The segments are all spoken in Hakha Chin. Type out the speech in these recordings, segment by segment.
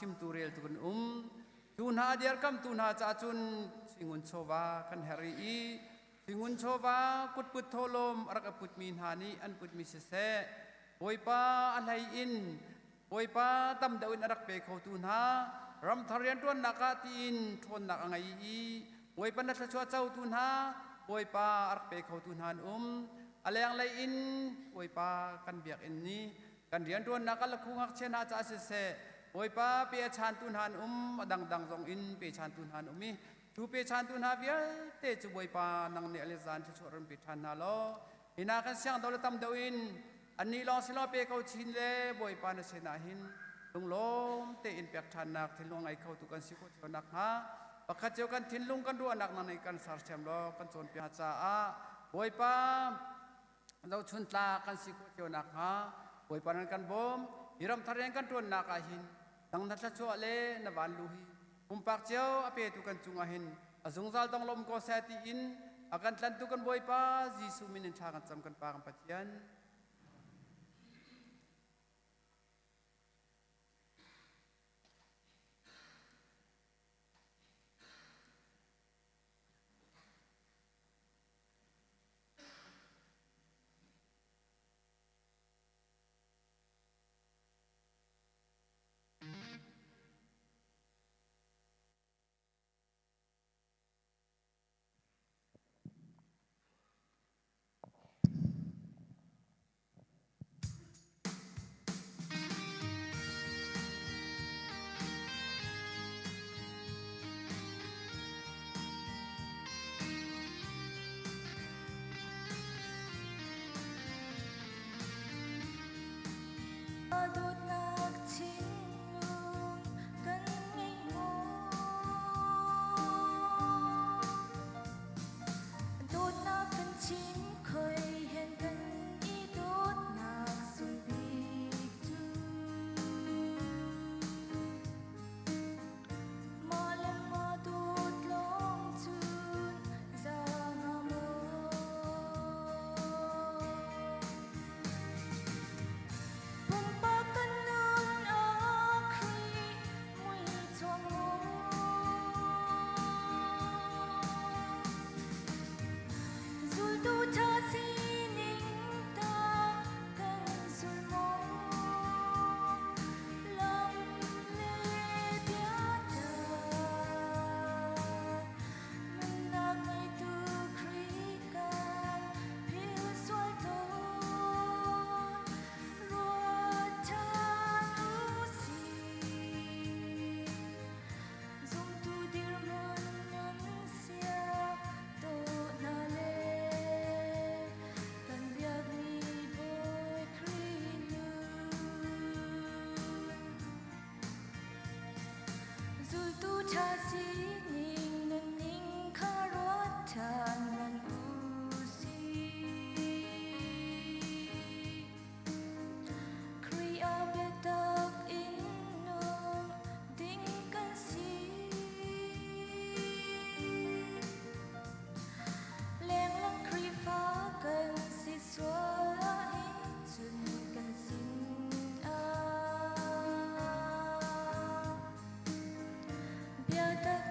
chimtu reltu kan um. Tu hna dirkamtu hna caah cun singun chawva kan herh rih i singun chawva kutput thawhlawm a rak i putmi hna nih an putmi siseh, Bawipa a hlei in Bawipa tam deuh in a rak pe khotu hna ramthar rianṭuannak ah tiin ṭhawnnak a ngei i Bawipa na thluachuah cotu hna Bawipa a rak pe khotu hna an um. A lenglei in Bawipa kan biakinn nih kan rianṭuannak ah lakhu ngakchia hna caah siseh Bawipa pe a chaantu hna an um, a dangdang zong in pe chaantu hna an um i cu pe chaantu hna vialte cu Bawipa nang nih a le zan thluachuah run pe ṭhan hna law hina kan siang do le tam deuh in annih lawng si law pe ko chin le Bawipa na sinah hin lunglawm tein pek ṭhannak thinlung ngei khotu kan si khawh cio nakhnga pakhat cio kan thinlung kan ruahnak nang nih kan sersiam law kan cawnpiak caah Bawipa zohchun tlak kan si khawh cio nakhnga Bawipa nan kan bawm. Hi ramthar rian kan ṭuannak ah hin nang na thluachuah le na vanlu hi pumpak cio a petu kan cungah hin a zungzal dong lom ko seh tiin a kan tlantu kan Bawipa Jesuh min in thla kan cam, kan Pa kan Pathian. Dawtnak thinlung kan ngei maw? Dawtnak kan chim khoi hen kan i dawtnak sungbik cu. Mah le mah dawt lawng cun za hnga maw? Pumpak kan nun ah Khrih mui chuak maw? Zultu ṭha sining ta kan zul maw? Lam le biatak nunnak ngeitu Khrih kan philh sual tawn. Ruat ṭhan u sih. Zumtu dirhmun nun sia dawh hna le kan biakmi Bawi Khrih nun. Zultu ṭha sining nunning kha ruat ṭhan hmanh u sih. Khrih ah biatak in nung ding kan si. Lenglang Khrihfa kan si sual ahhin cun kan sin ah biatak.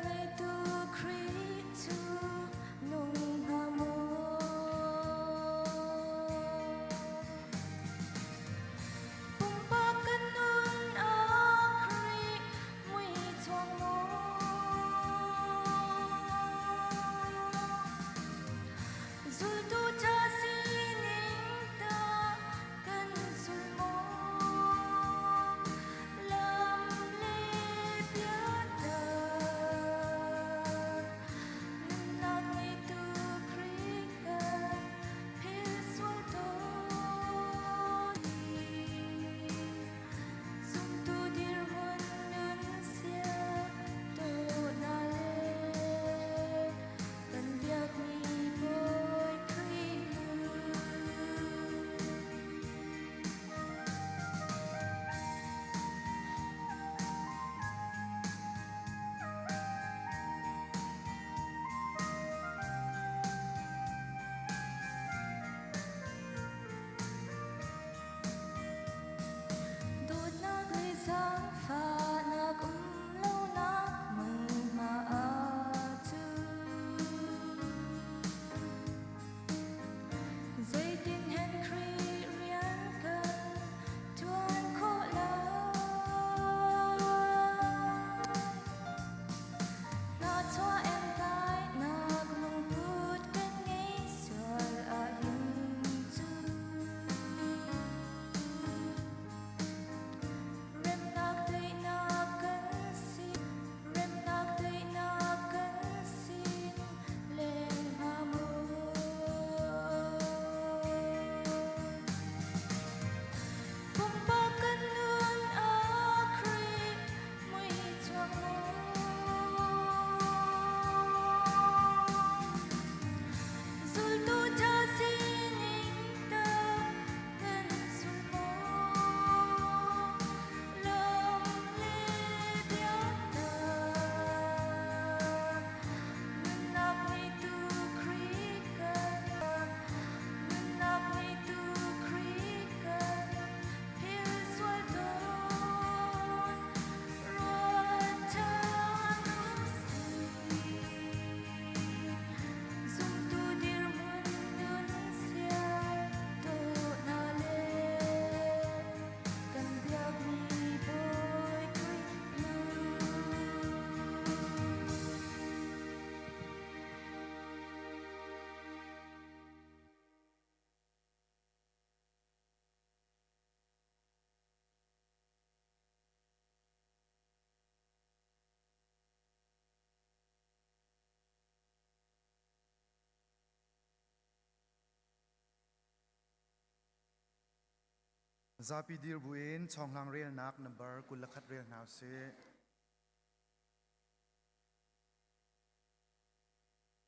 Zapi dir buin chawnghlang relnak number 21 rel hna usih.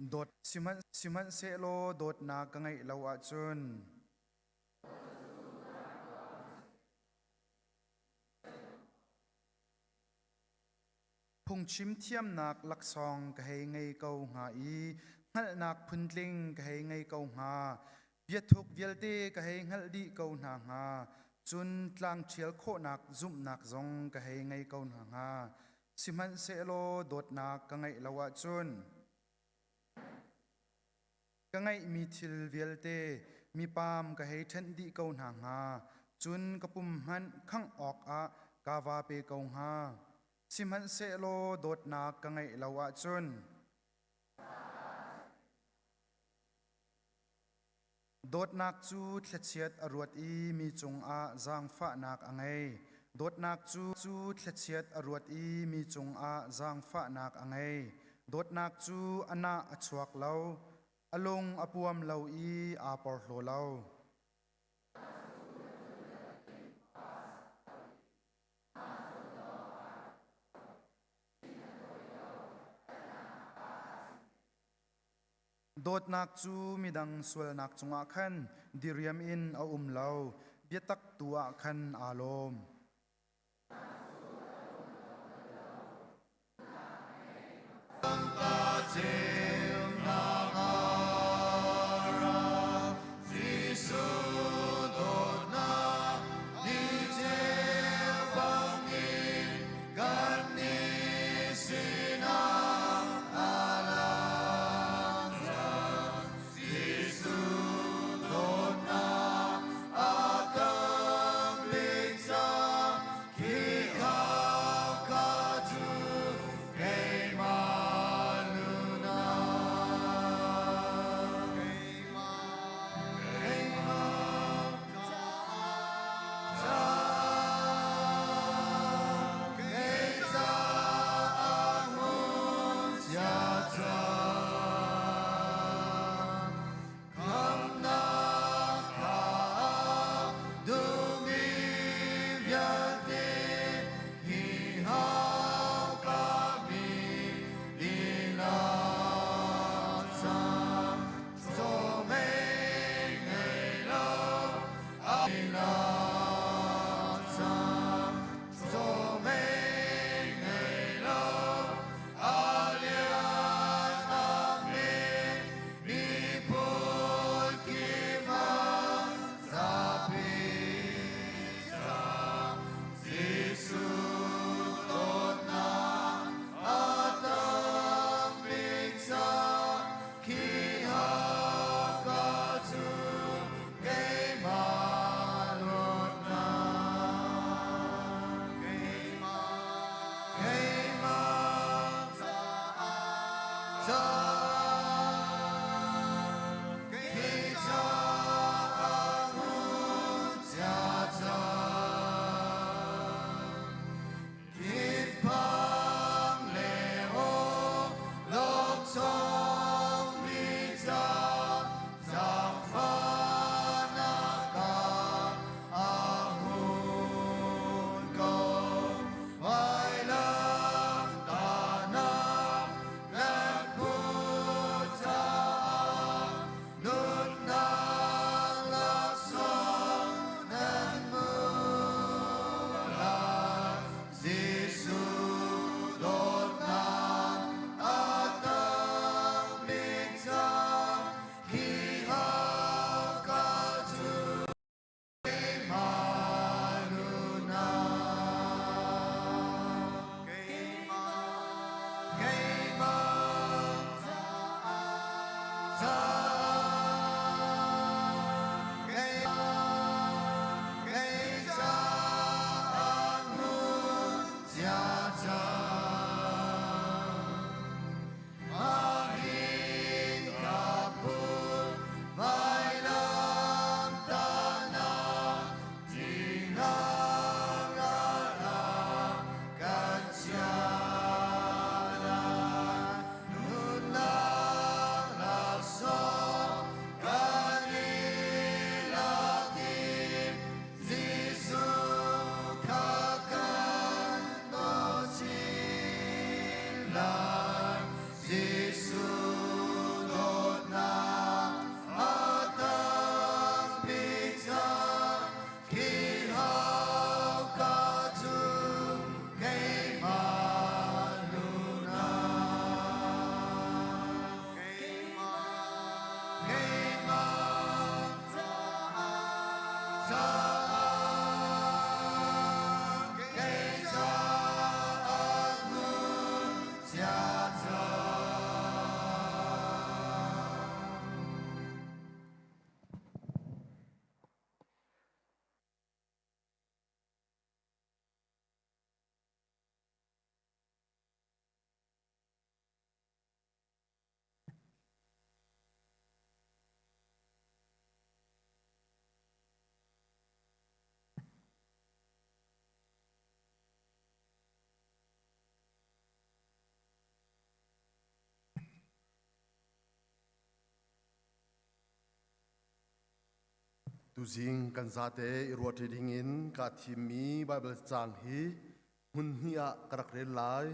Dawt sihmanhsehlaw dawtnak ka ngeih lo ahcun Phungchim thiamnak laksawng ka hei ngei ko hnga i hngalhnak phuntling ka hei ngei ko hnga. Biathuk vialte ka hei hngalh dih ko hna hnga. Cun tlang ṭhial khawhnak zumhnak zong ka hei ngei ko hna hnga. Sihmanhsehlaw dawtnak ka ngeih lo ahcun Ka ngeihmi thil vialte mipam ka hei ṭhenh dih ko hna hnga, cun ka pum hmanh khangh awkah kaa va pe ko hnga. Sihmanhsehlaw dawtnak ka ngeih lo ahcun Dawtnak cu thlachiat a ruat i mi cungah zaangfahnak a ngei. Dawtnak cu thlachiat a ruat i mi cungah zaangfahnak a ngei. Dawtnak cu a nah a chuak lo, a lung a puam lo i aa porhlaw lo. Dawtnak cu midang sualnak cungah khan diriam in a um lo, biatak tu ah khan aa lawm. cia cang. Tuzing kan zate i ruahṭi dingin kaa thimmi Baibal caang hi hmun hnih ah ka rak rel lai.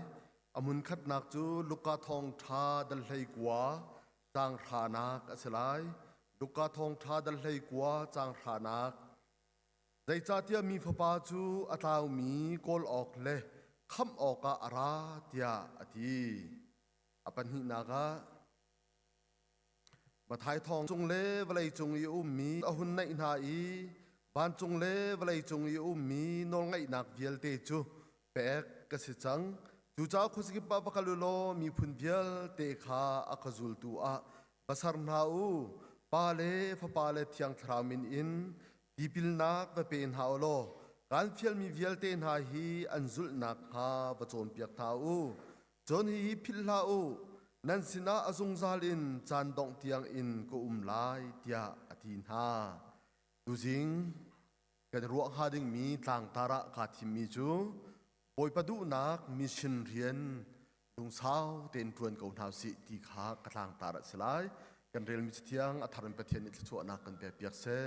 A hmun khatnak cu Luka thawngṭha dal 19 caang hranak a si lai. Luka thawngṭha dal 19 caang hranak. Zeicahtiah mi Fapa cu a tlaumi kawl awk le khamh awkah a ra tiah a ti. A pahnihnak ah Matthai thawng cung le vawlei cung i a ummi a hun naih hna i vancung le vawlei cung i a ummi nawlngaihnak vialte cu pek ka si cang. Cucaah khuazakip ah va kal u law miphun vialte kha a ka zultu ah va ser hna u. Pa le Fapa le Thiang Thlarau min in tipilnak va pe hna u law kaan fialmi vialte hna hi an zulh nakhnga va cawnpiak hna u. Cun hihi philh hlah u, nan sinah a zungzal in caan dongh tiangin ka um lai, tiah a ti hna. Tuzing kan ruah hnga dingmi tlangtar ah kaa thimmi cu Bawipa duhnak mission rian lungsau tein ṭuan ko hna usih ti kha ka tlangtar a si lai. Kan relmi Cathiang a thar in Pathian nih thluachuahnak kan pekpiak seh.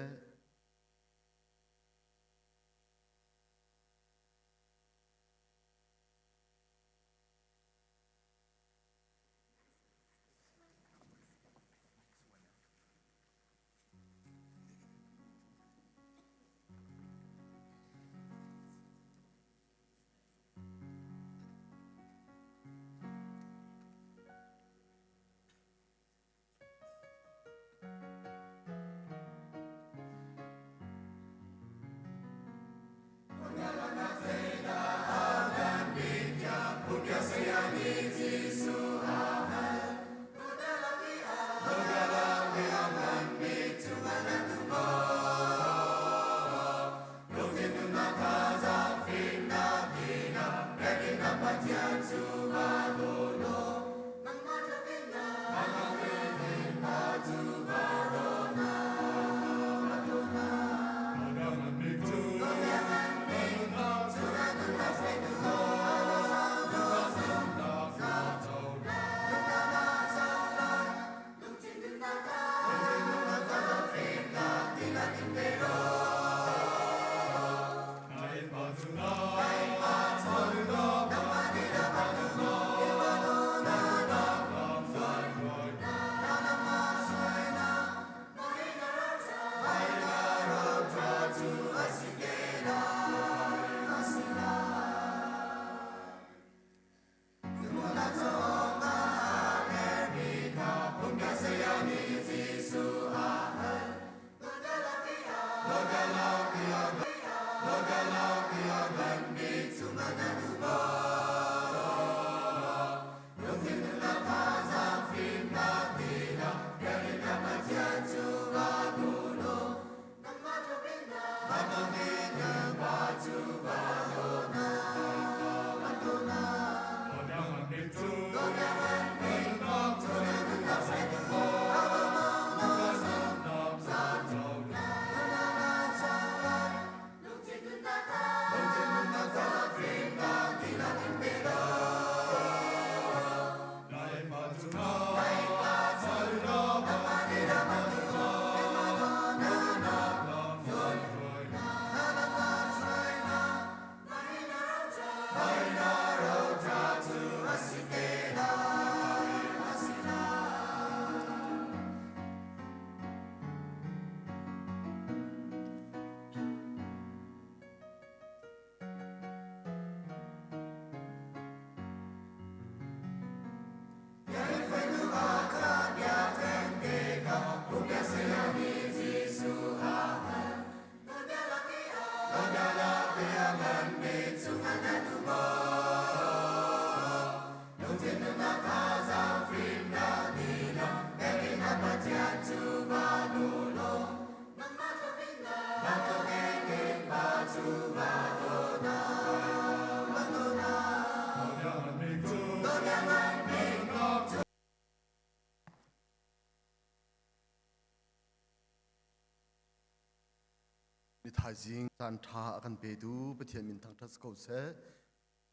Thaizing caan ṭha a kan petu Pathian min thangṭhat si ko seh.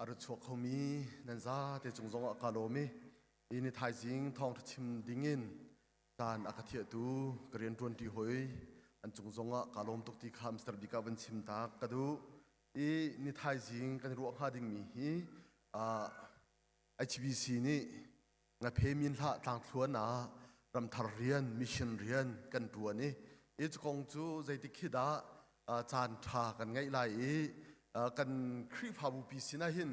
A ra chuak khomi nan zate cung zongah kaa lawm i hi ni thaizing thawngṭha chim dingin caan a ka thiahtu ka rianṭuanṭi hawi an cung zongah kaa lawm tuk ti kha Mr. Bik ah van chim tak ka duh. I ni thaizing kan ruah hnga dingmi hi HBC nih Ngaphe Minhlah tlangthluan ah ramthar rian mission rian kan ṭuan i hi cu kong cu zeitik khi dah caan ṭha kan ngeih lai i kan Khrihfabu pi sinah hin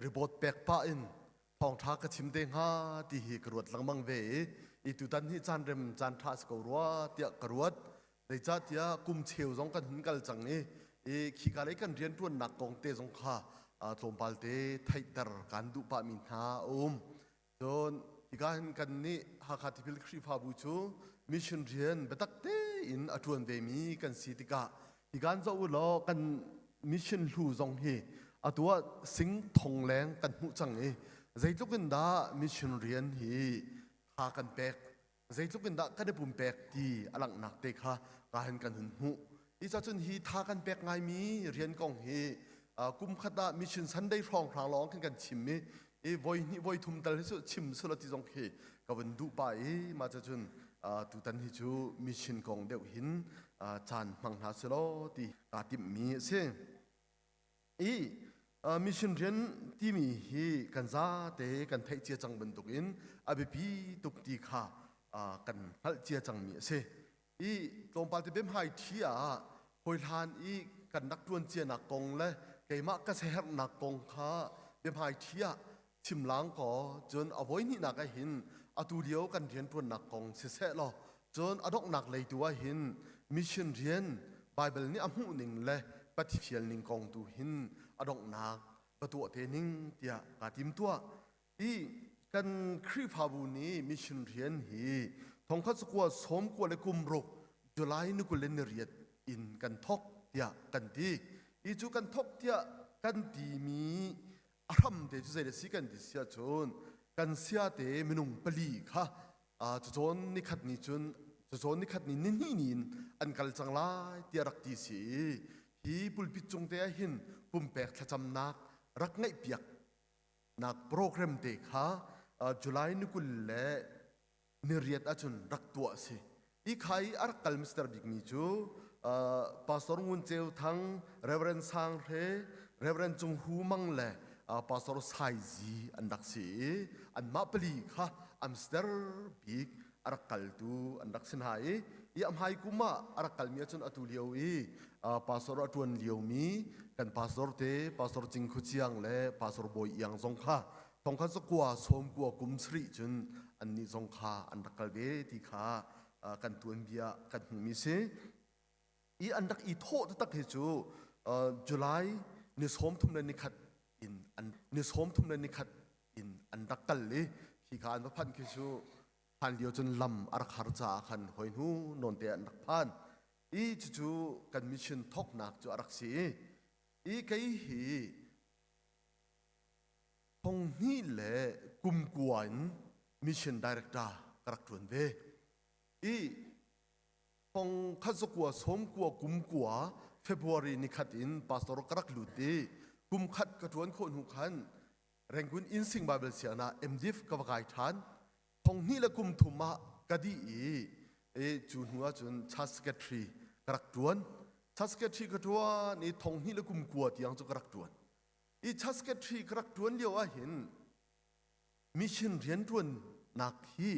ribawt pek pah in thawngṭha ka chim te hnga ti hi ka ruat lengmang ve i i tutan hi caan rem caan ṭha si ko rua tiah ka ruat. Zeicahtiah kum cheu zong kan hun kal cang i i khika lei kan rianṭuannak kong te zong kha tlawmpal te theihter kan duh pahmi hna a um. Cun hika hin kan nih Hakha Tipil Khrihfabu cu mission rian biatak tein a ṭuan vemi kan si tikah hika in zoh u law kan mission hlu zong hi atu ah sing thong leng kan hmuh cang i zeitluk in dah mission rian hi tha kan pek zeitluk in dah kan i pumpek ti a langhnak te kha ka hin kan hun hmuh. Hi ca cun hi tha kan pek ngaimi rian kong hi kum khat ah mission Sunday hrawng hrang lawng khin kan chim i i voi hnih voi thum tal hi cu chim sula ti zong khi ka vun duh pa i mah ca cun tutan hi cu mission kong deuh hin caan hmang hna selaw ti kaa timhmi a si. I mission rian timi hi kan zate kan theih cia cang bantukin a biapi tuk ti kha kan hngalh cia cangmi a si. I tlawmpal te biahmai ṭhi ah hawihlan i kan rak ṭuan cianak kong le keimah ka siaherhnak kong kha biahmai ṭhi ah chim lang kaw cun a voi hnihnak ah hin atu lio kan rianṭuannak kong siseh law cun a donghnak lei tu ah hin mission rian Baibal nih a hmuh ning le Pathian fial ning kong tu hin a donghnak va tuah te ning tiah kaa tim tuah. I kan Khrihfabu nih mission rian hi thongkhat sakua sawm kua le kum ruk July ni 28 in kan thok tiah kan ti. I cu kan thok tiah kan timi a hram te cu zei le si kan ti si ahcun kan sia te minung pali kha cucawn nikhat ni cun cucawn nikhat ni nihnih ni in an kal cang lai tiah rak ti si i hi pulpit cung te ah hin pumpek thlacamnak rak ngeihpiak nak program te kha July ni 20 le niriat ahcun rak tuah a si. I kha i a rak kal mister bikmi cu Pastor Ngun Ceu Thang, Reverend Sang Hre, Reverend Cung Hu Mang le Pastor Sai Zi an rak si i anmah pali kha amster bik a rak kaltu an rak si hna i i a hmai kum ah a rak kalmi ahcun atu lio i pastor a ṭuan liomi kan pastor te Pastor Cing Khu Ciang le Pastor Bawi Iang zong kha thongkhat zakua sawmkua kum sarih cun annih zong kha an rak kal ve ti kha kan tuanbia kan hmuhmi si. I an rak i thawh taktak hi cu July ni 31 in an ni 31 in an rak kal i khi kha an va phanh khi cu phan lio cun lam a rak har caah khan hoi hnu nawn te an rak phan i cucu kan mission thawknak cu a rak si i kei hi Thong hnih le kum kua in mission director ka rak ṭuan ve. I thong khat zakua sawm kua kum kua February ni khat in pastor ka rak lut i kum khat ka ṭuan khawh hnu khan Rangoon Innsing Bible sianginn ah MDiv ka va kai ṭhan. Thong hnih le kum thum ah ka dih i, i cu hnu ahcun church secretary ka rak ṭuan. Church secretary ka ṭuan i thong hnih le kum kua tiang cu ka rak ṭuan. I church secretary ka rak ṭuan lio ahhin mission rianṭuannak hi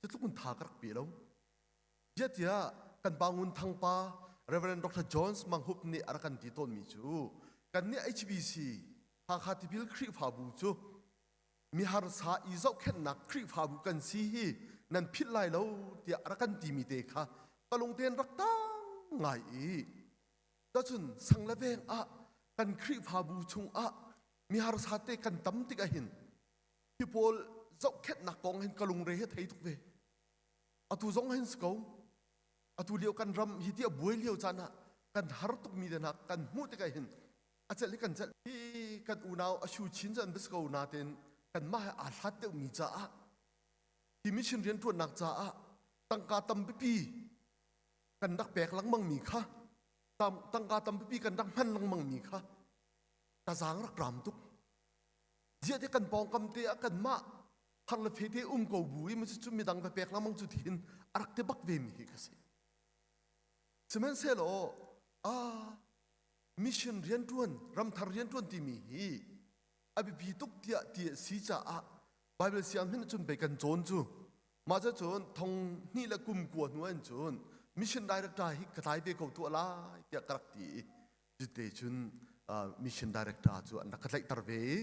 cutluk in tha ka rak pe lo. Ziahtiah kan pa Ngun Thang pa Reverend Dr. Jones Mang Hup nih a rak kan ti tawnmi cu kannih HBC Hakha Tipil Khrihfabu cu miharsa i zohkhenhnak Khrihfabu kan si hi nan philh lai lo tiah a rak kan timi te kha ka lungten rak tang ngai i Tacun sang le veng ah kan Khrihfabu chungah mi harsa te kan tam tik ahhin hi pawl zohkhenhnak kong hin ka lungre hi thei tuk ve. Atu zong hin si ko. Atu lio kan ram hi ti a buai lio caan ah kan har tukmi te hna kan hmuh tik ahhin a celh hi kan celh. Hi kan unau a shu chin cu an bia si ko nain kanmah he aa hlat deuhmi caah hi mission rianṭuannak caah tangka tampipi kan rak pek lengmangmi kha. Tangka tampipi kan rak hman lengmang mi kha ka zaang rak ram tuk. Ziah te kan pawngkam te ah kanmah thar le fe te um ko bu i cu midang va pek lengmang cu tihin a rak ti bak ve mi hi ka si. Sihmanhsehlaw a mission rianṭuan ramthar rianṭuan timi hi a biapi tuk tiah ti a si caah Bible siang hin cun pei kan cawn cu mah cu cun thong hnih le kum kua hnu an cun mission director hi ka tlai ve ko tuah lai tiah ka rak ti i cute cun mission director cu an rak ka tlaihter ve i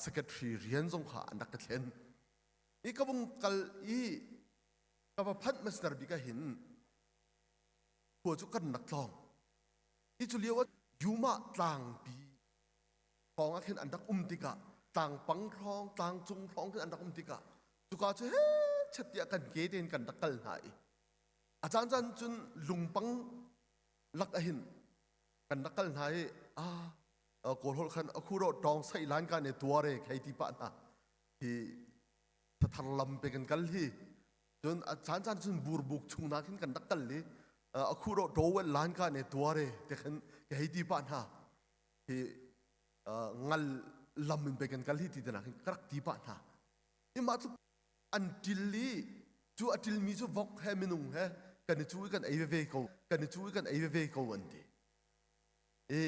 secretary rian zong kha an rak ka thlen i ka vung kal i ka va phanh master bik ah hin khua cu kan rak tlawng i cu lio ah Yuma tlangpi hrawng ah khin an rak um tikah tlangpang hrawng tlangcung hrawng khin an rak um tikah cuka cu he chet tiah kan ke tein kan rak kal hna i a caan caan cun lungpang lak ahin kan rak kal hna i a kawl holh khan a khu ro tawng sai lan ka ne tuare khei ti pa hna hi thathar lam pe kan kal hi cun a caan caan cun burbuk chung na khin kan rak kal i a khu ro towel lan ka ne tuare te khan ka hei ti pa hna hi ngal lam in pe kan kal hi ti te nak hin ka rak ti pah hna i mah cu an til i cu a tilmi cu vok he minung he kan i cu i kan ei veve ko kan i cu i kan ei veve ko an ti i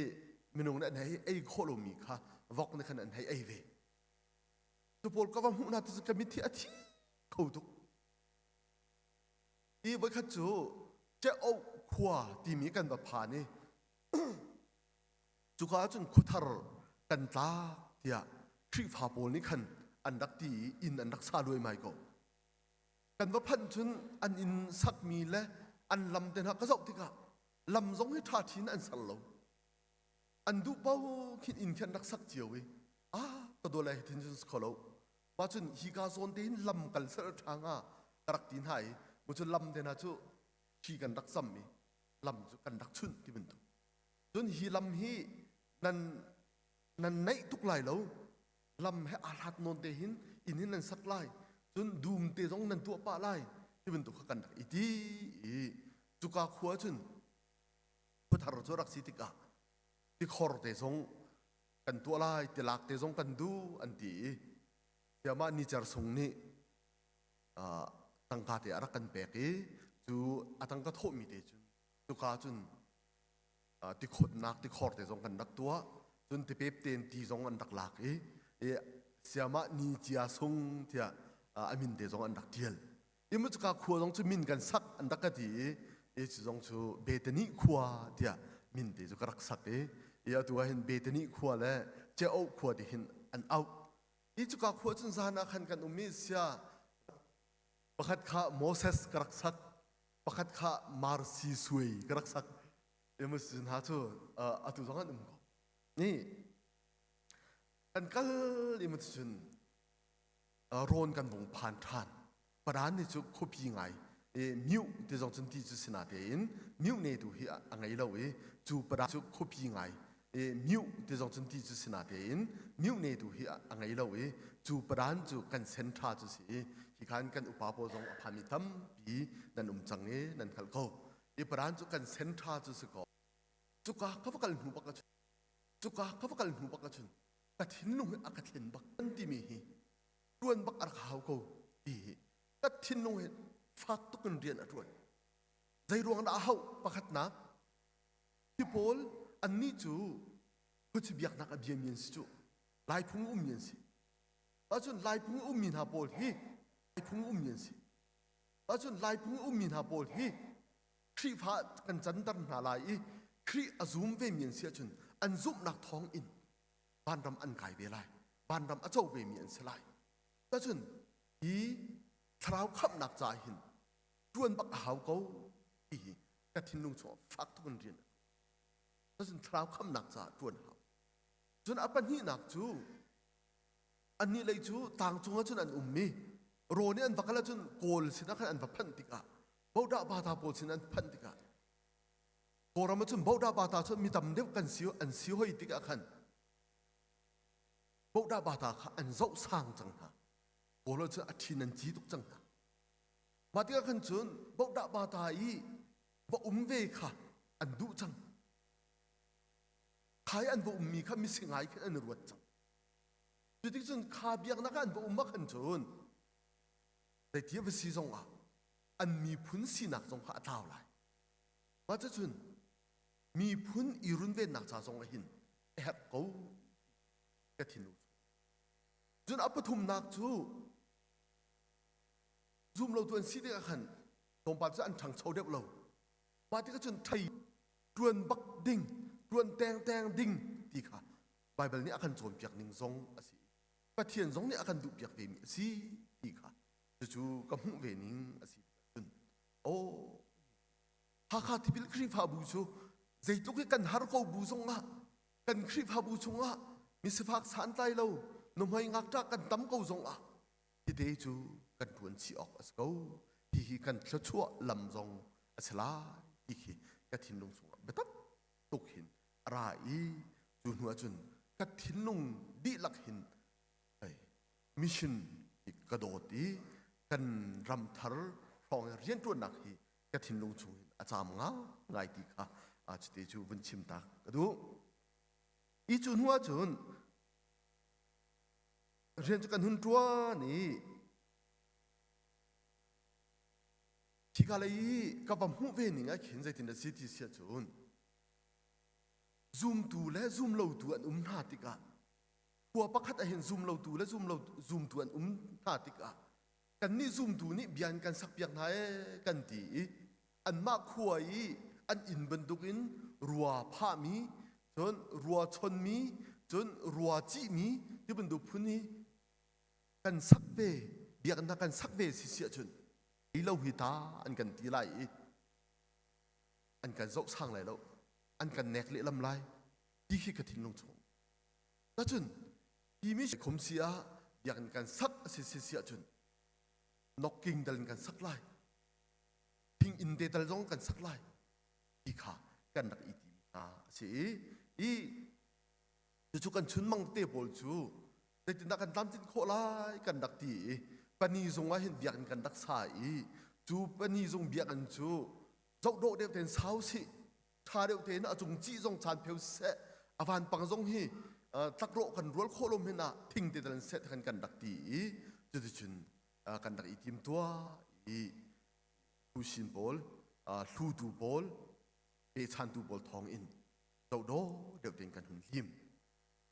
minung nih an hei ei khawh lomi kha vok nih khan an hei ei ve cu pawl ka va hmuh hna ti ka mitthi a thi kho tuk i voikhat cu Ceoh khua timi kan va phan i Cuka ahcun khuathar kan tlak tiah Khrihfa pawl nih khan an rak ti i inn an rak sa luaimai ko. Kan va phanh cun an inn sakmi le an lam te hna ka zoh tikah lam zong hi ṭha ṭhin an ser lo. An duh paoh khin inn khi an rak sak cio i ah ka dawt lai thin cun si kho lo. Mah cun hika zawn te hin lam kal ser ṭha hnga ka rak ti hna i mu cu lam te hna cu thi kan rak zam i lam cu kan rak chunh ti bantuk. Cun hi lam hi nan nan naih tuk lai lo. Lam he aa hlat nawn te hin inn hin nan sak lai. Cun dum te zong nan tuah pah lai ti bantuk kha kan rak i ti i cuka khua cun khuathar cu rak si tikah tikhor te zong kan tuah lai, tilak te zong kan duh an ti i tiamah nicer sung nih tangka te a rak kan pek i cu a tangka thawhmi te cun cuka cun tikhawtnak tikhor te zong kan rak tuah cun tipep tein ti zong an rak lak i siamah ni cia sung tiah a min te zong an rak tial i cuka khua zong cu min kan sak an rak ka ti i i cu zong cu Bethany khua tiah min te cu ka rak sak i i atu ah hin Bethany khua le Cheo khua ti hin an auh i cuka khua cun zan ah khan kan um i sia pakhat kha Moses ka rak sak pakhat kha Marsi Suai ka rak sak Amos hna cu atu zong an um ko ni kan kal i cun rawn kan vung phan ṭhan Padan ni cu khuapi ngai i miu ti zong cun ti cu sina tein miu ne tu hi a ngei lo i cu padan cu khuapi ngai i miu ti zong cun ti cu sina tein miu ne tu hi a ngei lo i cu padan cu kan sen ṭha cu si i hi khan kan upa pawl zong a phami tampi nan um cang i nan hngalh ko i padan cu kan sen ṭha cu si ko cuka ka va kal hnu bak ahcun cuka ka va kal hnu bak ahcun ka thinlung hi a ka thlen bak an timi hi ṭuan bak a rak hau ko ti hi ka thinlung hi fak tuk in rian a ṭuan zei ruang dah a hauh pakhatnak Hi pawl annih cu khuachi biaknak a biami an si cu. Laiphung ummi an si. Ahcun Laiphung ummi hna pawl hi Laiphung ummi an si. Ahcun Laiphung ummi hna pawl hi Khrihfa kan canter hna lai i Khrih a zum vemi an si ahcun an zumhnak thawng in vanram an kai ve lai. Vanram a co vemi an si lai. Ahcun hi thlarau khamhnak ca hin ṭuan bak a hau ko ti hi ka thinlung chungah fak tuk in rian a ṭuan. Cun thlarau khamhnak caah ṭuan hau. Cun a pahnihnak cu annih lei cu tlangcung ah cun an um i rawn i an va kal ahcun Kawl sinah khan an va phanh tikah Bodah Bata pawl sin an phanh tikah Kawlram ah cun Bodah Bata cu mi tam deuh kan si an si hoi tikah khan Bodah Bata kha an zoh sang cang hna. Kawl ah cun a ṭhin an ci tuk cang hna. Mah tikah khan cun bohdah bata i va um ve kha an duh cang. Khai an va ummi kha misingai khin an i ruat cang. Cuticun kha biaknak ah an va um ah khan cun zeiti a va si zongah an miphun sinak zong kha a tlau lai. Mah cucun miphun i runvennak ca zong ah hin a herh ko ka thinlung chung. Cun a pathumnak cu zum lotu an si tikah khan tlawmpal cu an ṭhangcho deuh lo. Mah tikah cun thei ṭuan bak ding, ṭuan tengteng ding ti kha Baibal nih a kan cawnpiak ning zong a si. Pathian zong nih a kan duhpiak vemi a si ti kha cucu ka hmuh ve ning a si tikah cun aw Hakha tipil Khrihfabu cu zeitluk i kan har ko bu zongah kan Khrihfabu chungah misifak santlai lo nuhmei ngakṭah kan tam ko zongah tete cu kan ṭuan chih awk a si ko. Hihi kan thluachuah lam zong a si lai ti khi ka thinlung chungah biatak tuk hin a ra i cu hnu ahcun ka thinlung dihlak hin hei mission hi ka dawt i kan ram thar hrawng i rianṭuannak hi ka thinlung chung hin a caam ngai ti kha cuti cu vun chim tak ka duh. I cu hnu ahcun rian cu kan hun ṭuan i Khika lei i ka va hmuh ve ning ah khin zeitin a si ti si ahcun zumtu le zumlotu an um hna tikah khua pakhat ah hin zumlotu le zumlo zumtu an um hna tikah kannih zumtu nih bia in kan sakpiak hna ee kan ti i anmah khua i an inn bantukin rua phahmi cun rua chonmi cun rua cihmi ti bantuk phun hi kan sak ve biakinn hna kan sak ve si si ahcun ei lo hi ta an kan ti lai i an kan zoh sang lai lo an kan nek lehlam lai ti khi ka thinlung chung Tacun hi mi khum si ah biakinn kan sak a si si si ahcun nokking dal in kan sak lai thing inn te tal zong kan sak lai ti kha kan rak i tim hna a si i i cucu kan chunmang te pawl cu zeitindah kan tlamtlinh khawh lai kan rak ti i pani zung ah hin biakinn kan rak sa i cu pani zung biakinn cu zohdawh deuh tein sau sih ṭha deuh tein a cung cih zong chan pheu seh a vanpang zong hi tlakrawh kan rual khawh lo hmanh ah thing te tal seh kan kan rak ti i cuticun kan rak i tim tuah i phusin pawl hlutu pawl pechantu pawl thawng in zohdawh deuh tein kan hun lim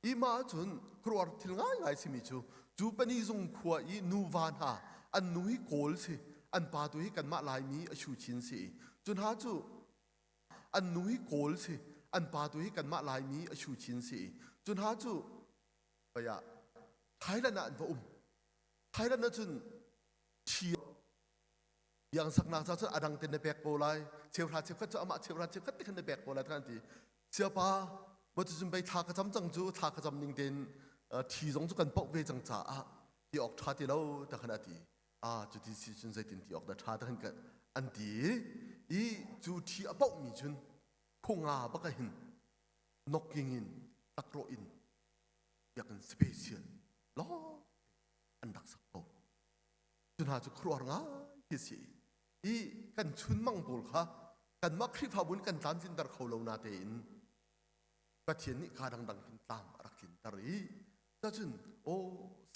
i mah ahcun khuaruahhar thil ngaingai simi cu cu pani zung khua i nuva hna an nu hi kawl si an pa tu hi kanmah laimi a shu chin si i cu hna cu an nu hi kawl si an pa tu hi kanmah laimi a shu chin si i cu hna cu ah Thailand ah an va um Thailand ah cun thi biang saknak ca cun a dang te na pek ko lai cheuhra cheukhat cu amah cheuhra cheukhat te khan na pek ko lai kan ti siapa mo cu cun bei thla ka cam cang cu thla ka cam ning tein thi zong cu kan poh ve cang caah ti awk ṭha ti lo ta khan a ti a cu ti si cun zeitin ti awk dah ṭha ta khan an ti i cu thi a poh mi cun khunga baka hin nokking in takrawh in biakinn special law an rak sak ko Cu hna cu khuaruahhar ngai khi a si i kan chunmang pawl kha kanmah Khrihfabu nih kan tlamtlinter kho lo natein Pathian nih kaa dangdang khin tlam a rak tlinter i cacun aw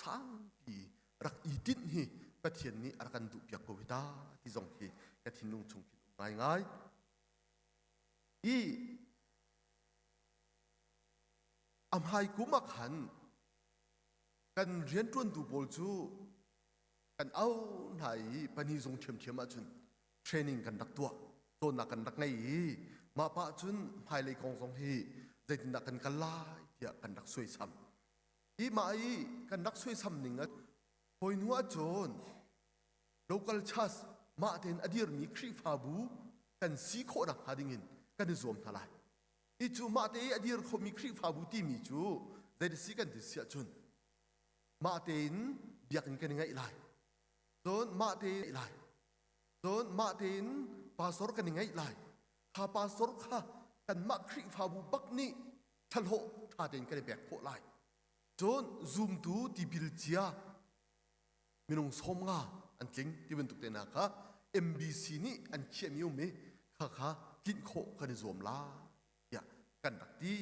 sangpi rak i tinh hi Pathian nih a rak kan duhpiak ko hi ta ti zong khi ka thinlung chung khin um ngaingai. I a hmai kum ah khan kan rianṭuantu pawl cu kan au hna i pani zung ṭhiamṭhiam ahcun training kan rak tuah cawnnak kan rak ngei i mah pah cun hmailei kong zong hi zeitindah kan kal lai tiah kan rak suaisam i mah i kan rak suaisam ning ah hawi hnu ahcun local church mah tein a dirmi Khrihfabu kan si khawh nakhnga dingin kan i zuam hna lai i cu mah te i a dir khomi Khrihfabu timi cu zei si kan ti si ahcun mah tein biakinn kan i ngeih lai cun mah tein lai cun mah tein pastor kan i ngeih lai kha pastor kha kanmah Khrihfabu bak nih thlahlawh ṭha tein kan i pek khawh lai cun zumtu tipil cia minung 50 an tling ti bantuk te hna kha MBC nih an khiahmi um i kha kha tlinh khawh kan i zuam lai tiah kan rak ti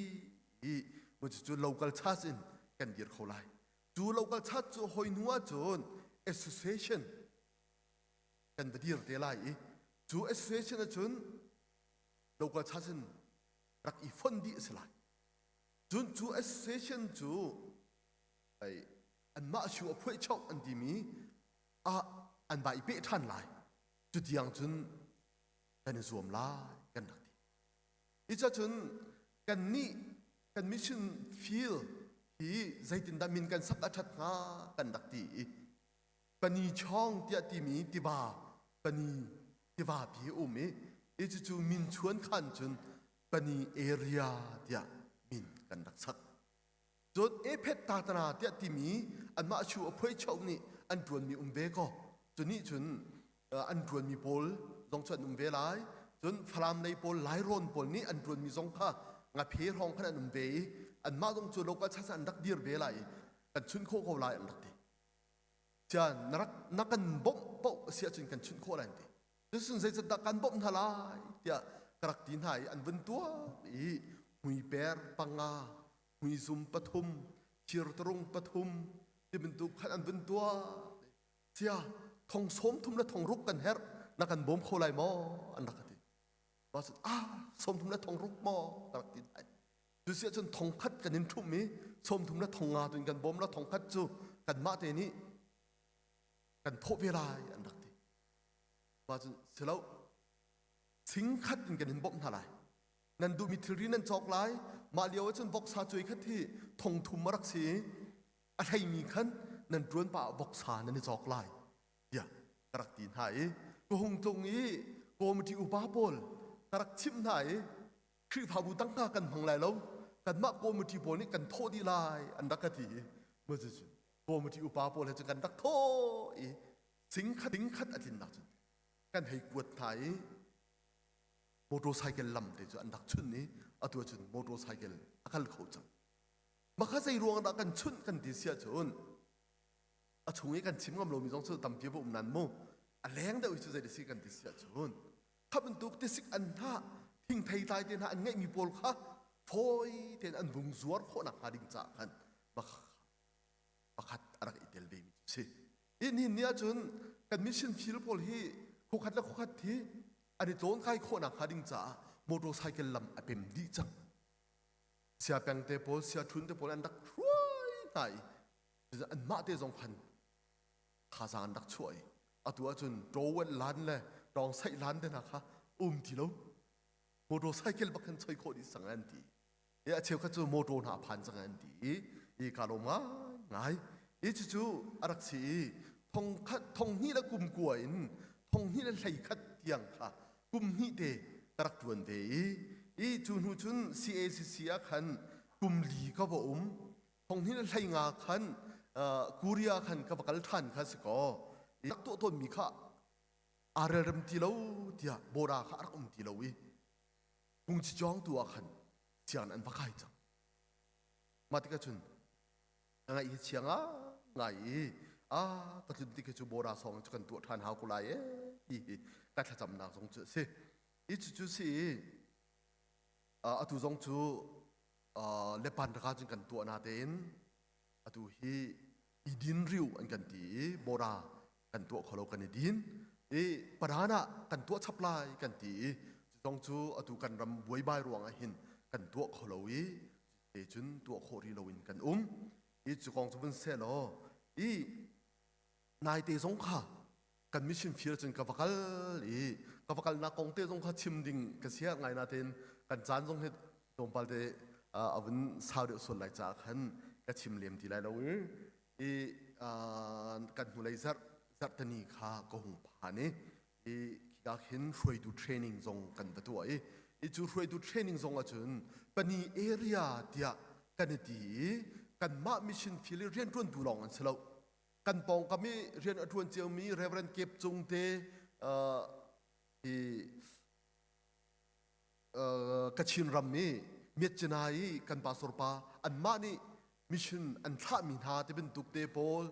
i. I cu local church in kan dir kho lai. Cu local church cu hoi hnu ahcun association kan va dir te lai i cu association ahcun local church in rak i fon dih a si lai. Cun cu association cu ai anmah shu a phuai choh an timi ah an va i peh ṭhan lai. Cu tiang cun kan i zuam lai kan rak ti. Hi cun kannih kan mission field hi zeitindah min kan sak a ṭhat hnga kan rak ti i Pani Chawng tiah timi tiva Pani tiva pi a um i hi cucu min chuan khan cun Pani area tiah min kan rak sak. Cun Ephet Tatana tiah timi anmah chu a phuai choh nih an ṭuanmi um ve kaw cu nih cun an ṭuanmi pawl zong cu an um ve lai. Cun Falam lei pawl Lairawn pawl nih an ṭuanmi zong kha ngaphe hrawng khan an um ve i anmah zong cu local church an rak dir ve lai i kan chunh khawh ko lai an rak ti. Cian na rak na kan bawmh paoh a si ahcun kan chunh khawh lai an ti. Cucun zeicadah kan bawmh hna lai tiah ka rak ti hna i an vun tuak i hmuiper panga, hmuizum pathum, thirtarung pathum ti bantuk khan an vun tuak. Cia thong sawm thum le thong ruk kan herh na kan bawm kho lai maw an rak ka ti. Mah cun ah sawm thum le thong ruk maw ka rak ti hna. Cu si ahcun thong khat kan in ṭhumh i sawm thum le thong nga tu in kan bawm la thong khat cu kanmah te nih kan thawh ve lai an rak ti. Mah cun si lo singkhat in kan in bawmh hna lai nan duhmi thilri nan cawk lai mah lio ahcun voksa cuai khat hi thong thum a rak si i a hleimi khan nan ṭuan pah ah voksa nan i cawk lai tiah ka rak ti hna i ka hung tlung i committee upa pawl ka rak chimh hna i Khrihfabu tangka kan hmang lai lo kanmah committee pawl nih kan thawh dih lai an rak ka ti i moses committee upa pawl he cun kan rak thawh i singkhat dingkhat a tlinnak cun kan hei kuat hna i motorcycle lam te cu an rak chunh i atu ahcun motorcycle a kal kho cang. Makha zei ruang dah kan chunh kan ti si ahcun a chung i kan chim ngam lomi zong cu tampi va um nan mu a leng deuh hi cu zei si kan ti si ahcun kha bantuk tisik an hna thingthei tlai te hna an ngeihmi pawl kha fawi tein an vung zuar khawhnak hnga ding caah khan pakhat a rak i tel vemi cu si. Hi nihin ni ahcun kan mission field pawl hi khuakhat le khuakhat hi an i tlawnkai khawhnak hnga ding caah motorcycle lam a pem dih cang. Siapeng te pawl, siaṭhun te pawl an rak hruai hna i anmah te zong khan thazaang an rak chuah i atu ahcun towel lan le tawng saih lan te hna kha um ti lo. Motorcycle bak khan choi khawh dih cang an ti. I a cheukhat cu motor hna a phan cang an ti i i ka lawm ngai i cucu a rak si i thong khat thong hnih le kum kua in thong hnih le hlei khat tiang kha kum hnih te ka rak ṭuan ve i i cu hnu cun CACC ah khan kum li ka va um thong hnih le hlei nga khan Korea khan ka va kal ṭhan kha si kaw rak tuah tawnmi kha aa relrem ti lo tiah bora kha a rak um ti lo i Kungci cawngtu ah khan sianginn an va kai cang. Mah tikah cun a ngaih hi chia ngai i a ka tlun tik hi cu bora sawng cu kan tuah ṭhan hau ko lai e ti hi ka thlacamnak zong cu a si. Hi cucu si i atu zong cu lepan raka cun kan tuah na tein atu hi i din riu an kan ti i bora kan tuah kho lo kan i din i paran ah kan tuah chap lai kan ti i cu zong cu atu kan ram buaibai ruangah hin kan tuah kho lo i te cun tuah khawh rih loin kan um i cu kong cu vun seh law i naite zong kha kan mission field cun ka va kal i ka va kalnak kong te zong kha chim ding ka sia ngai natein kan caan zong hi tlawmpal te a vun sau deuh sual lai caah khan ka chim lem ti lai lo i i kan hnulei zarh zarhtani kha ka hung phan i i khika khin hruaitu training zong kan va tuah i i cu hruaitu training zong ahcun pani area tiah kan i ti i kanmah mission field i rianṭuantu lawng an si lo kan pawngkam i rian a ṭuan ciomi Reverend Kep Cung te hi Kachin ram i Myitkyina i kan pastor pa anmah nih mission an thlahmi hna ti bantuk te pawl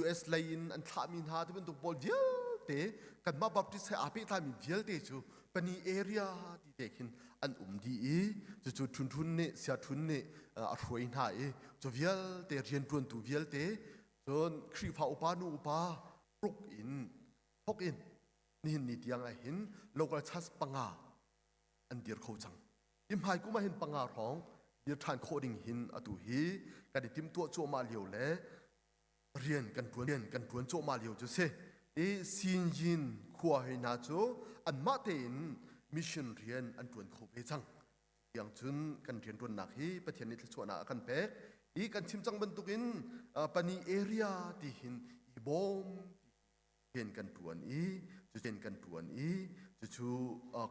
US lei in an thlahmi hna ti bantuk pawl vialte. Vialte kanmah Baptist he aa pehtlaimi vialte cu pani area ti te khin an um dih i cucu Ṭhun Ṭhun nih Sia Ṭhun nih a hruai hna i cu vialte rianṭuantu vialte cun Khrihfa upa nu upa ruk in thok in nihin ni tiang ah hin local church panga an dir kho cang. Hi hmai kum ah hin panga hrawng dir ṭhan khawh ding hin atu hi kan i timhtuah cuahmah lio le rian kan ṭuan rian kan ṭuan cuahmah lio cu si. I Sinyin khua hei hna cu anmah tein mission rian an ṭuan kho ve cang. Tiang cun kan rianṭuannak hi Pathian nih thluachuahnak a kan pek. I kan chim cang bantukin pani area ti hin i bawm rian kan ṭuan i cu rian kan ṭuan i cucu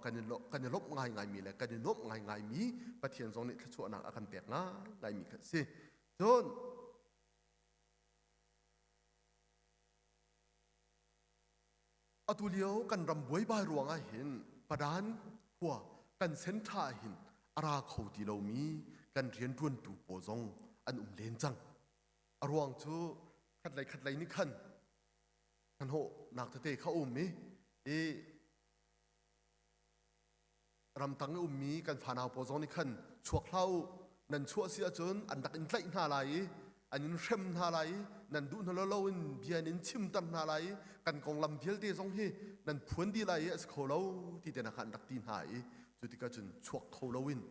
kan i kan i lawmh ngaingaimi le kan i nuamh ngaingaimi Pathian zong nih thluachuahnak a kan pek ngaingaimi kha a si. Cun atu lio kan ram buaibai ruangah hin Padan khua kan senṭha ah hin a ra kho ti lomi kan rianṭuantu pawl zong an um len cang. A ruang cu khatlei khatlei nih khan hnahnawhnak tete kha um i i ramtang i ummi kan fanau pawl zong nih khan chuak hlah u nan chuah si ahcun an rak in tlaih hna lai i an in hrem hna lai i nan duh hna lo in bia in chimter hna lai i kan konglam vialte zong hi nan phuan dih lai i a si kho lo ti te kha an rak ti hna i cu tikah cun chuak kho lo in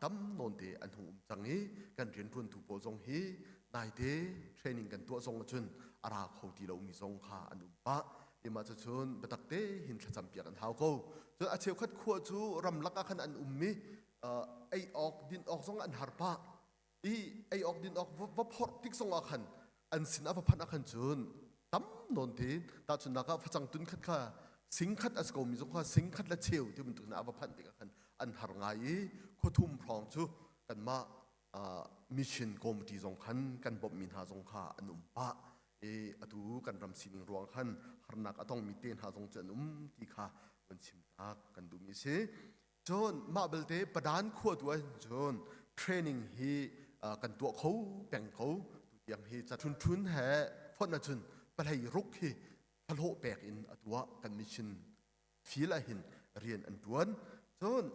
tam nawnte an hung um cang i kan rianṭuantu pawl zong hi naite training kan tuah zong ahcun a ra kho ti lomi zong kha an um pah. Imah cucun biatak te hin thlacam piak an hau ko. Cun a cheukhat khua cu ramlak ah khan an um i ei awk din awk zong an har pah. I ei awk din awk va phorh tik zong ah khan an sin a va phanh ah khan cun tam nawn te tahchunhnak ah facang tun khat kha sing khat a si komi zong kha sing khat le cheu ti bantuk in a va phanh tikah khan an har ngai i khuathum hrawng cu kanmah mission committee zong khan kan bawmhmi hna zong kha an um pah i atu kan ram sining ruang khan harnak a tongmi te hna zong cu an um ti kha van chim tak kan duhmi si. Cun mah belte Padan khua tu ah cun training hi kan tuah kho peng ko. Tutiang hi ca ṭhunṭhun he fonh ahcun pahlei ruk hi thlahlawh pek in a tuah kan mission field ah hin rian an ṭuan. Cun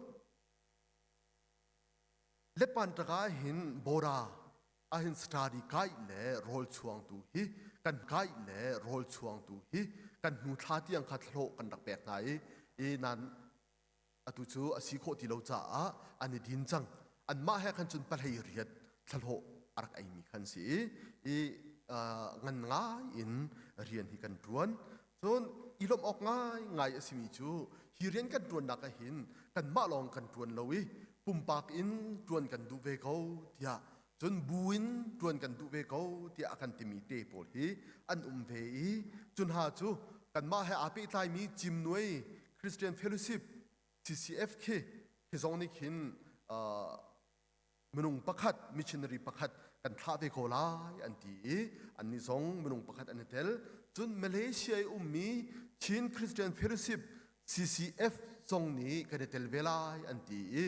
Lepantaka ah hin Bora ahhin study kai le rawl chuangtu hi kan kai le rawl chuangtu hi kan hnu thla tiang kha thlahlawh kan rak pek hna i i nan atu cu a si khawh ti lo caah an i din cang. Anmah he khan cun pahlei riat thlahlawh a rak eimi khan si i i ngan ngai in rian hi kan ṭuan. Cun i lawmh awk ngaingai a simi cu hi rian kan ṭuannak ah hin kanmah lawng kan ṭuan lo i pumpak in ṭuan kan duh ve ko tiah cun bu in ṭuan kan duh ve ko tiah a kan timi te pawl hi an um ve i cu hna cu kanmah he aa pehtlaimi Cimnuai Christian Fellowship CCF khi khi zong nih khin minung pakhat missionary pakhat kan thlah ve ko lai an ti i annih zong minung pakhat an i tel. Cun Malaysia i ummi Chin Christian Fellowship CCF zong nih kan i tel ve lai an ti i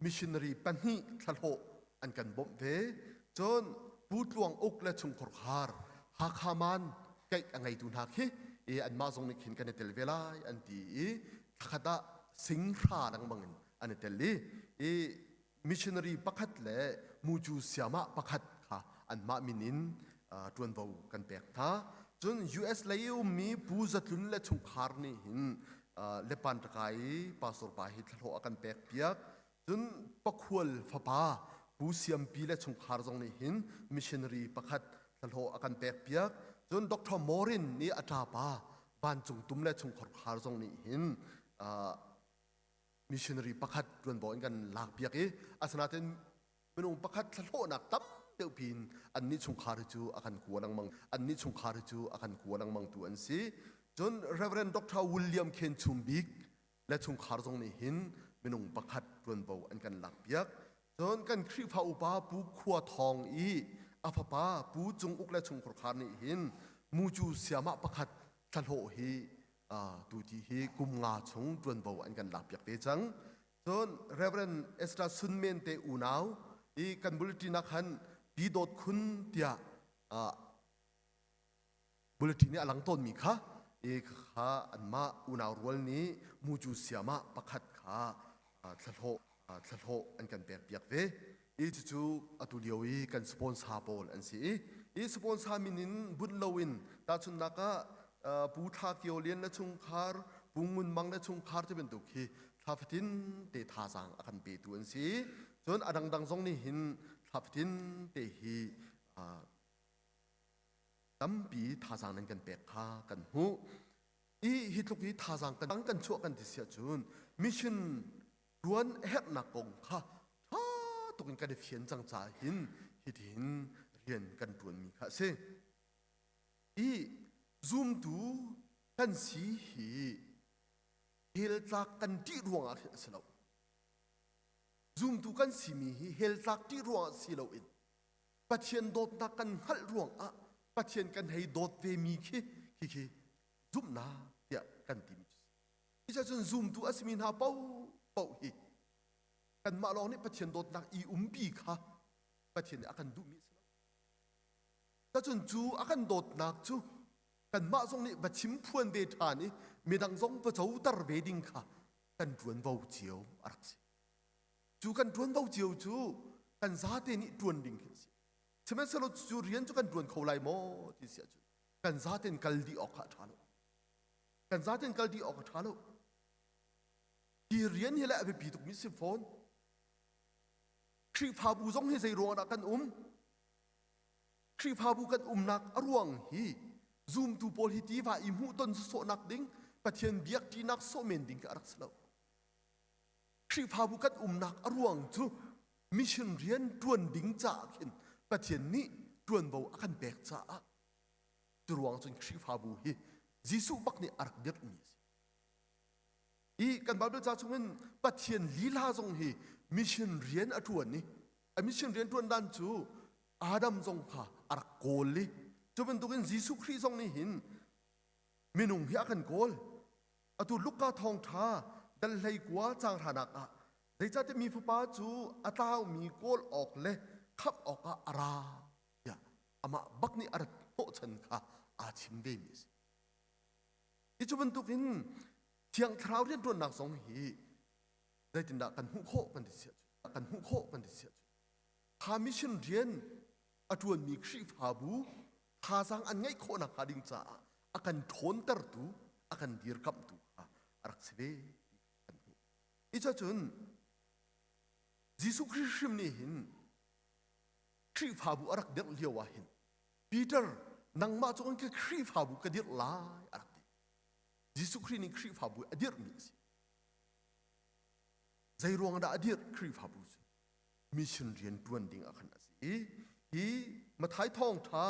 missionary pahnih thlahlawh an kan bawmh ve. Cun Pu Tluang Uk le chungkhar khar Hakha Man kaih a ngeitu hna khi i anmah zong nih khin kan i tel ve lai an ti i thlakhat ah singhra lengmang in an i tel i i missionary pakhat le mucu siamah pakhat kha anmah min in ṭuanvo kan pek hna. Cun US lei i ummi Pu Zatlun le chungkhar nih hin Lepan Takai i pastor pa hi thlahlawh a kan pek piak. Cun Pakhual fapa Pu Siampi le chungkhar zong nih hin missionary pakhat thlahlawh a kan pek piak. Cun Dr. Morin nih a ṭapa Vancung Tum le chungkhar khar zong nih hin missionary pakhat ṭuanvo in kan lak piak i asinain minung pakhat thlahlawhnak tam deuh pin annih chungkhar hi cu a kan kua lengmang annih chungkhar hi cu a kan kua lengmang tu an si. Cun Reverend Dr. William Khen Chum Bik le chungkhar zong nih hin minung pakhat ṭuanvo an kan lak piak. Cun kan Khrihfa upa Pu Khua Thawng i a fapa Pu Cung Uk le chungkhar khar nih hin mucu siamah pakhat thlahlawh hi tuti hi kum nga chung ṭuanvo an kan lakpiak ve cang. Cun Reverend Esther Sunmen te unau i kan bulletin ah khan Pi Dawt Khun tiah bulletin i a lang tawnmi kha. I kha anmah unau rual nih mucu siamah pakhat kha thlahlawh thlahlawh an kan pek piak ve. I cucu atu lio i kan sponsor pawl an si i i sponsor min in bunh loin tahchunhnak ah Pu Thla Kio Lian le chungkhar, Pu Ngun Mang le chungkhar ti bantuk hi thla fatin te thazaang a kan petu an si. Cun a dangdang zong nih hin thla fatin te hi tampi thazaang nan kan pek kha kan hmuh. I hi tluk hi thazaang kan kan chuah kan ti si ahcun mission tuan a herhnak kong kha ṭha tuk in kan i fian cang caah hin hitihin rian kan ṭuanmi kha a si. I zumtu kan si hi hell tlak kan ṭih ruangah khin a si lo. Zumtu kan simi hi hell tlak ṭih ruangah si loin Pathian dawtnak kan hngalh ruangah Pathian kan hei dawt vemi khi khi zumhnak tiah kan timi cu si. Cucaah zumtu a simi hna paohpaoh hi kanmah lawng nih Pathian dawtnak i umpi kha Pathian nih a kan duhmi a si lo. Tacun cu a kan dawtnak cu kanmah zong nih va chim phuan ve ṭhan i midang zong va coter ve ding kha kan ṭuanvo cio a rak si. Cu kan ṭuanvo cio cu kan zate nih ṭuan ding khi a si. Sihmanhsehlaw cu rian cu kan ṭuan kho lai maw ti si ahcun kan zaten kal dih awk kha a ṭha lo. Kan zaten kal dih awk a ṭha lo. Hi rian hi le a biapi tukmi si fawn. Khrihfabu zong hi zei ruangah dah kan um? Khrihfabu kan umnak a ruang hi zumtu pawl hi tiva i hmuhton sawhnak ding Pathian biak ṭinak sawh men ding kha a rak si lo. Khrihfabu kan umnak a ruang cu mission rian ṭuan ding caah khin Pathian nih ṭuanvo a kan pek caah cu ruang cun Khrihfabu hi Jesuh bak nih a rak dirhmi a si. I kan Bible ca chungin Pathian lila zong hi mission rian a ṭuan i a mission rian ṭuan dan cu Adam zong kha a rak kawl i cu bantukin Jesuh Khrih zong nih hin minung hi a kan kawl. Atu Luka thawngṭha dal 19 caang hranak ah zeicahtiah mi fapa cu a tlaumi kawl awk le khamh awkah a ra tiah amah bak nih a rat hnawhchan kha aa chim vemi a si. Hi cu bantukin Thiang Thlarau rianṭuannak zong hi zeitindah kan hmuh khawh kan ti si ahcun kan hmuh khawh kan ti si ahcun kha mission rian a ṭuanmi Khrihfabu thazaang an ngeih khawh nakhnga ding caah a kan ṭhawntertu a kan dirkamhtu kha a rak si ve ti kan hmuh. Cucun Jesuh Khrih hrim nih hin Khrihfabu a rak dirh lio ah hin Peter nangmah cu ka Khrihfabu ka dirh lai a rak ti. Jesuh Khrih nih Khrihfabu a dirhmi a si. Zei ruang dah a dirh Khrihfabu cu? Mission rian ṭuan ding ah khan a si i hi Mathai thawngṭha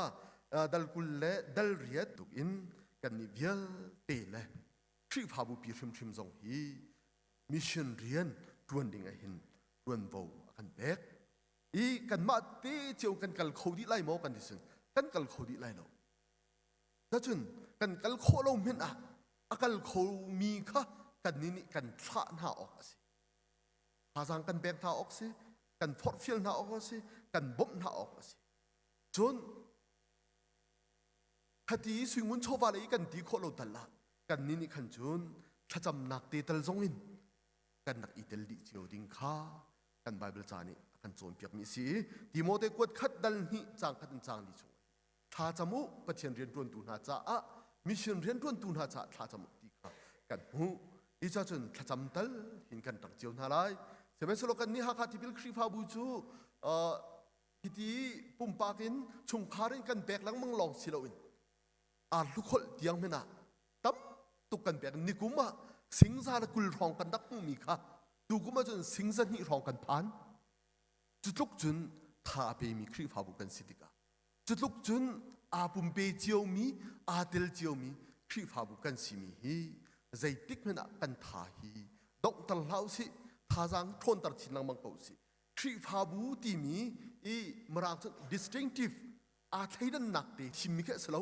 dal 20 le dal 8 tuk in kannih vialte le Khrihfabu pi hrimhrim zong hi mission rian ṭuan ding ah hin ṭuanvo a kan pek. I kanmah te cio kan kal kho dih lai maw kan ti cun kan kal kho dih lai lo. Cun kan kal khawh lo hmanh ah a kal khomi kha kannih nih kan thlah hna awk a si. Thazaang kan pek hna awk si, kan forhfial hna awk a si, kan bawmh hna awk a si. Cun khati suingun chawva lei kan ti khawh lo tal ah kannih nih khan cun thlacamnak te tal zong in kan rak i tel dih cio ding kha kan Bible ca nih a kan cawnpiakmi a si i Timote kuat khat dal hnih caang khat in caang li chung thla cam u Pathian rianṭuantu hna caah mission rianṭuantu hna caah thla cam u ti kha kan hmuh. Hi ca cun thlacam tal hin kan ṭang cio hna lai. Sihmanhsehlaw kannih Hakha Tipil Khrihfabu cu hiti pumpak in chungkhar in kan pek lengmang lawng si loin arhlukholh tiang hmanh ah tam tuk kan pek. Nikum ah singza le 20 hrawng kan rak hmuhmi kha tukum ah cun singza hnih hrawng kan phan. Cu tluk cun tha a pemi Khrihfabu kan si tikah Cu tluk cun aa pumpe ciomi, aa tel ciomi Khrihfabu kan simi hi zeitik hmanh ah kan tha hi donghter hlah usih, thazaang ṭhawnter chin lengmang ko usih. Khrihfabu timi i Mirang cun distinctive aa thleidannak te thimmi khi a si lo.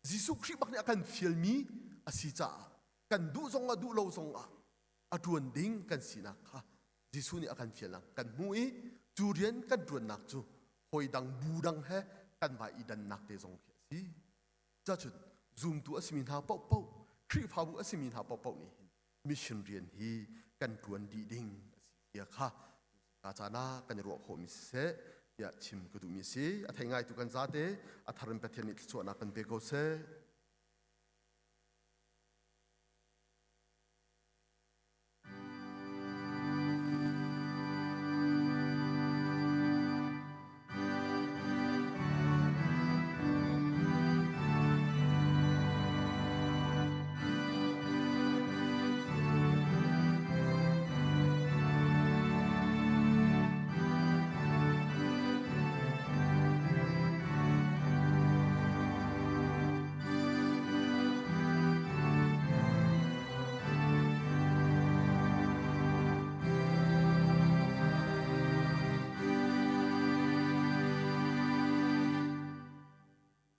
Jesuh Khrih bak nih a kan fialmi a si caah kan duh zong ah duh lo zong ah a ṭuan ding kan sinak kha Jesuh nih a kan fialnak kan hmuh i cu rian kan ṭuannak cu hawi dang bu dang he kan vai i dannak te zong khi a si. si. Cacun zumtu a simi hna paohpaoh, Khrihfabu a simi hna paohpaoh nih hin mission rian hi kan ṭuan dih ding a si tia kha ka caan ah kan i ruah khawhmi siseh tiah chim ka duhmi a si. A thei ngaitu kan zate a thar in Pathian nih thluachuahnak kan pe ko seh.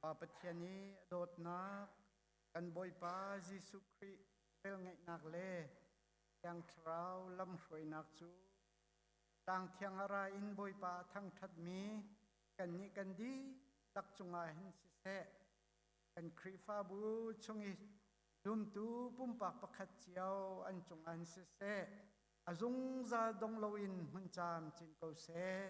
Pa Pathian i a dawtnak, kan Bawipa Jesuh Khrih velngeihnak le Thiang Thlarau lamhruainak cu tlang thiang a ra in Bawipa a thangṭhatmi kannih kan dihlak cungah hin siseh, kan Khrihfabu chung i zumtu pumpak pakhat cio an cungah hin siseh, a zungzal dong loin hmun camcin ko seh.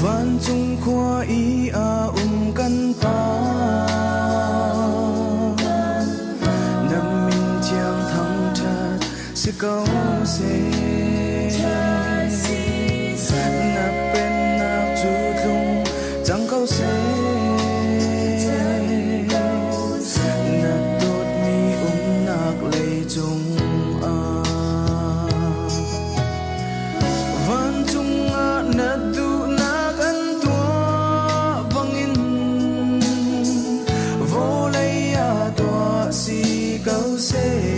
Vancung khua i a um kan Pa, na min thiang thangṭhat si ko seh. Na pennak cu tlung cang ko seh. Na dawtmi umnak leicung ah. Vancung ah na duhnak an tuah bangin vawlei ah tuah si ko seh.